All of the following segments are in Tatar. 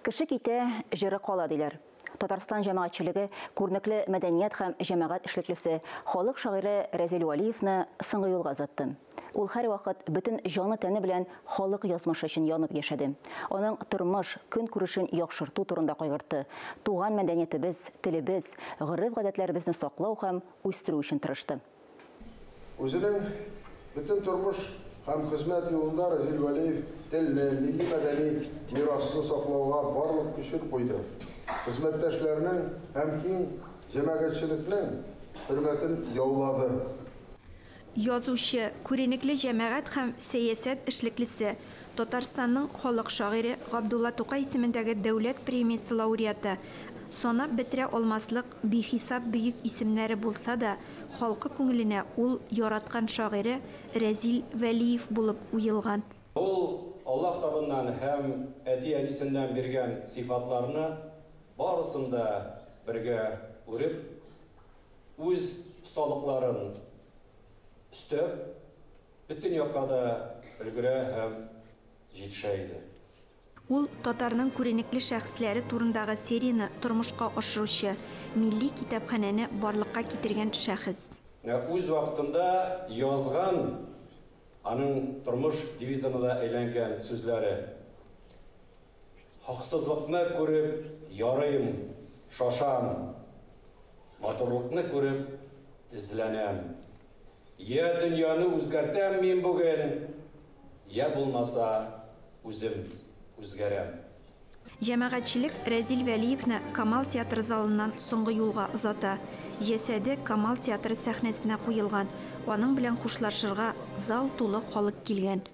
Кеше китә, җыры кала, диләр. Татарстан җәмәгатьчелеге күренекле мәдәният һәм җәмәгать эшлеклесе, халык шагыйре Рәзил Вәлиевны соңгы юлга озатты. Ул һәрвакыт бөтен җаны-тәне белән халык язмышы өчен янып яшәде. Аның тормыш, көнкүрешен яхшырту турында кайгыртты, туган мәдәниятебез, телебез, гореф-гадәтләребезне саклау һәм үстерү өчен тырышты. Үзенең бөтен тормыш һәм хезмәт юлында Разил Вәлиев телне, милли-мәдәни мирасны саклауга барлык көчен куйды, хезмәттәшләренең һәм киң җәмәгатьчелекнең хөрмәтен яулады. Язучы, күренекле җәмәгать һәм сәясәт эшлеклесе, Татарстанның халык шагыйре, Габдулла Тукай исемендәге дәүләт премиясе лауреаты, санап бетерә алмаслык бихисап бөек исемнәре булса да, халкы күңеленә ул яраткан шагыйре Рәзил Вәлиев булып уелган. Ул Аллаһ табыннан һәм әти-әнисеннән биргән сыйфатларны барысын да бергә үреп, үз осталыкларын өстәп, бөтен якка да өлгерә һәм җитешә иде. Ул татарның күренекле шәхесләре турындагы серияне тормышка ашыручы, милли китапханәне барлыкка китергән шәхес. Менә үз вакытында язган, аның тормыш девизына да әйләнгән сүзләре, Хаксызлыкны күреп ярыйм, шашам, матурлыкны күреп тезләнәм. Йә дөньяны үзгәртәм мин бүген, йә булмаса үзем үзгәрәм. Җәмәгатьчелек Рәзил Вәлиевне Камал театры залыннан соңгы юлга озата. Җәсәде Камал театры сәхнәсенә куелган, аның белән хушлашырга зал тулы халык килгән.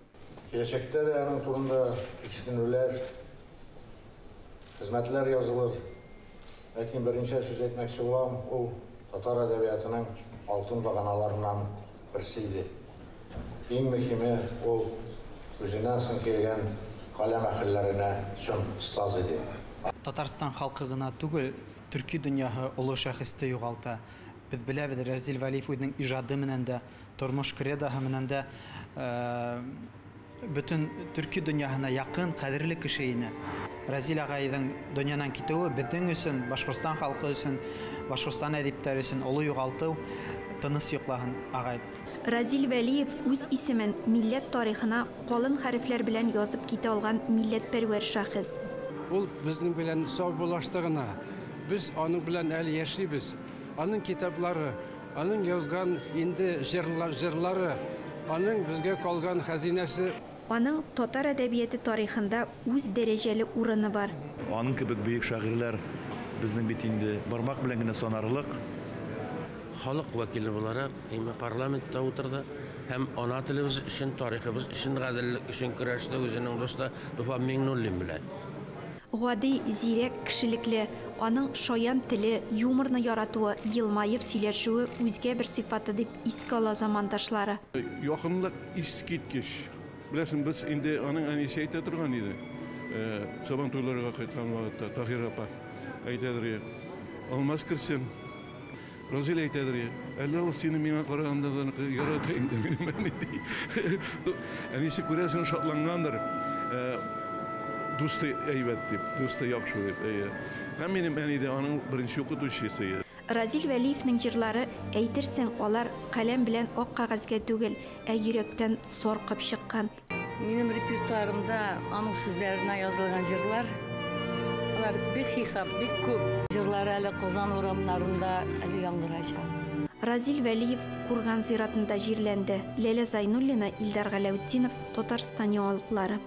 Киләчәктә дә аның турында тикшеренүләр, хезмәтләр язылыр. Ләкин берничә сүз әйтмәкче булам, ул татар әдәбиятының алтын баганаларыннан берсе иде. Иң мөһиме, ул үзеннән соң килгән каләм әһелләренә чын остаз иде. Татарстан халкы гына түгел, төрки дөньяһы олы шәхесте югалта. Без беләбез, Рәзил Вәлиев үзенең иҗады менән дә, Тормыш кредоһы менән дә бөтен төрки дөньяһына якын, кадерле кеше ине. Разил агайның дөньядан китүе безнең өчен, Башкортстан халкы өчен, Башкортстан әдипләре өчен олы югалту. Тыныч йоклаһын, агай. Разил Вәлиев үз исемен милләт тарихына калын хәрефләр белән язып китә алган милләтпәрвәр шәхес. Ул безнең белән саубуллашты гына. Без аның белән әле яшибез. Аның китаплары, Аның язган инде җырлар, җырлары, аның безгә калган хәзинәсе. Аның татар әдәбияте тарихында үз дәрәҗәле урыны бар. Аның кебек бөек шагыйрьләр безнең бит инде бармак белән генә санарлык. Халык вәкиле буларак, әмма парламентта утырды һәм ана телебез өчен, тарихыбыз өчен, гаделлек өчен көрәште үзенең дусты Туфан Миңнуллин белән. Гади, зирәк, кешелекле. Аның шаян теле, юморны яратуы, елмаеп сөйләшүе үзгә бер сыйфаты, дип искә ала замандашлары. Якынлык искиткеч. Беләсең, без инде аның әнисе әйтә торган иде, Сабан туйларга кайткан вакытта Таһира апа әйтәдер иде, Алмаз керсен. Разил әйтәдер, әллә ул сине миңа караганда да нык ярата инде минем әни, ди. Әнисе, күрәсең, шатлангандыр. Дусты әйбәт дип, дусты яхшы дип. Әйе. Һәм минем әни дә аның беренче укытучысы. Разил Вәлиевнең җырлары, әйтерсең, алар каләм белән ак кәгазьгә түгел, ә йөрәктән саркып чыккан. Минем репертуарымда аның сүзләренә язылган җырлар, алар бихисап, бик күп. Җырлары әле Казан урамнарында әле яңгырачак. Разил Вәлиев Курган зиратында җирләнде. Ләлә Зайнуллина, Илдар Галәүтдинов, Татарстан яңалыклары.